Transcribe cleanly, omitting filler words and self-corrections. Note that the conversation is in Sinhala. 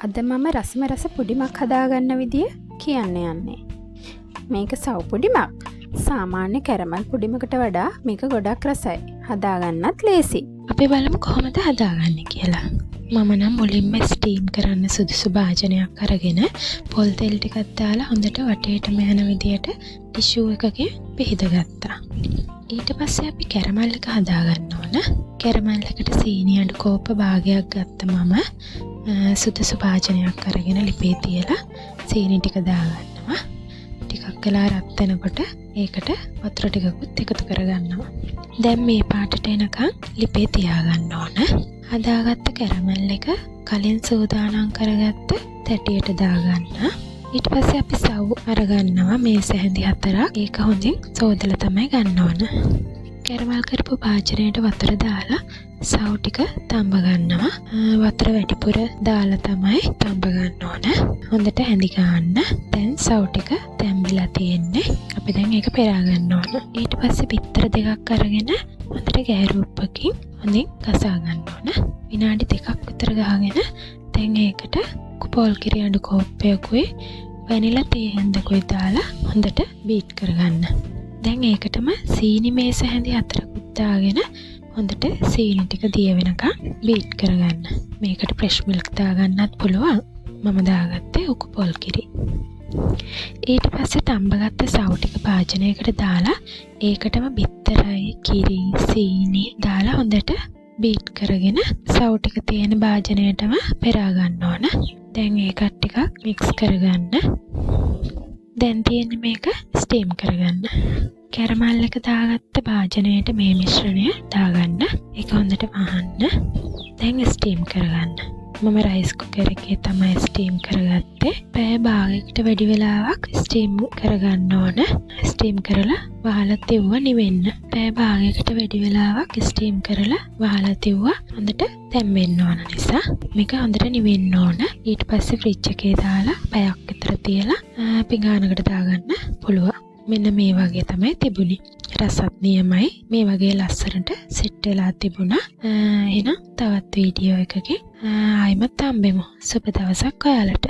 අද මම රසම රස පුඩිමක් හදාගන්න විදිය කියන්න යන්නේ. මේක සව් පුඩිමක්. සාමාන්‍ය කැරමල් පුඩිමකට වඩා මේක ගොඩක් රසයි. හදාගන්නත් ලේසි. අපි බලමු කොහොමද හදාගන්නේ කියලා. මම නම් මුලින්ම ස්ටීම් කරන්න සුදුසු භාජනයක් අරගෙන පොල් තෙල් ටිකක් දාලා හොඳට වටේටම යන විදියට ටිෂූ එකකින් පිහිදගත්තා. ඊට පස්සේ අපි කැරමල් එක හදාගන්න ඕන. කැරමල් එකට සීනි අඩු කෝප්ප භාගයක් ගත්ත මම සුදුසු භාජනයක් අරගෙන ලිපේ තියලා සීනි ටික දාගන්නවා. ටිකක් වෙලා රත් වෙනකොට ඒකට වතුර ටිකකුත් එකතු කරගන්නවා. දැන් මේ පාටට එනකන් ලිපේ තියාගන්න ඕන. හදාගත්ත කැරමල් එක කලින් සූදානම් කරගත්ත තැටියට දාගන්න. ඊට පස්සේ අපි සව් අරගන්නවා මේස හැඳි 4ක්. ඒක හොඳින් සෝදලා තමයි ගන්න ඕන. කැරමල් කරපු භාජනයට වතුර දාලා සව් ටික තම්බ ගන්නවා. වතුර වැඩිපුර දාලා තමයි තම්බ ගන්න ඕන. හොඳට හැඳි ගන්න. දැන් සව් ටික තැම්බිලා තියෙන්නේ. අපි දැන් ඒක පෙරා ගන්න ඕන. ඊට පස්සේ බිත්තර දෙකක් අරගෙන හොඳට ගෑරුප්පකින් හොඳින් ගසා ගන්න ඕන. විනාඩි 2ක් විතර ගහගෙන දැන් ඒකට පොල් කිරි අඩු කෝප්පයකුයි වැනිලා තේ හැන්දකුයි දාලා හොඳට බීට් කරගන්න. දැන් ඒකටම සීනි මේස හැඳි 4කුත් දාගෙන හොඳට සීනි ටික දිය වෙනකන් බීට් කරගන්න. මේකට ෆ්‍රෙෂ් මිල්ක් දාගන්නත් පුළුවන්. මම දාගත්තේ උකු පොල් කිරි. ඊට පස්සේ තම්බගත්ත සව් ටික භාජනයකට දාලා ඒකටම බිත්තරයි කිරි සීනි දාලා හොඳට බීට් කරගෙන සව් ටික තියෙන භාජනයටම පෙරා ගන්න ඕන. දැන් ඒකත් ටිකක් මික්ස් කරගන්න. දැන් තියෙන්නේ මේක ස්ටීම් කරගන්න. කැරමල් එක දාගත්ත භාජනයට මේ මිශ්‍රණය දාගන්න. ඒක හොඳට වහන්න. දැන් ස්ටීම් කරගන්න. මම රයිස් කුකර් එකේ තමයි ස්ටීම් කරගත්තේ. පැය භාගයකට වැඩි වෙලාවක් ස්ටීම් කරගන්න ඕන. ස්ටීම් කරලා වහලා තිව්වා නිවෙන්න. පැය භාගයකට වැඩි වෙලාවක් ස්ටීම් කරලා වහලා තිව්වා හොඳට තැම්බෙන්න ඕන නිසා. මේක හොඳට නිවෙන්න ඕන. ඊට පස්සේ ෆ්‍රිජ් එකේ දාලා පැයක් විතර තියලා පිඟානකට දාගන්න පුළුවන්. මෙන්න මේ වගේ තමයි තිබුණේ. රසත් නියමයි. මේ වගේ ලස්සනට සෙට් වෙලා තිබුණා. එහෙනම් තවත් වීඩියෝ එකකින් ආයිමත් හම්බෙමු. සුබ දවසක් ඔයාලට.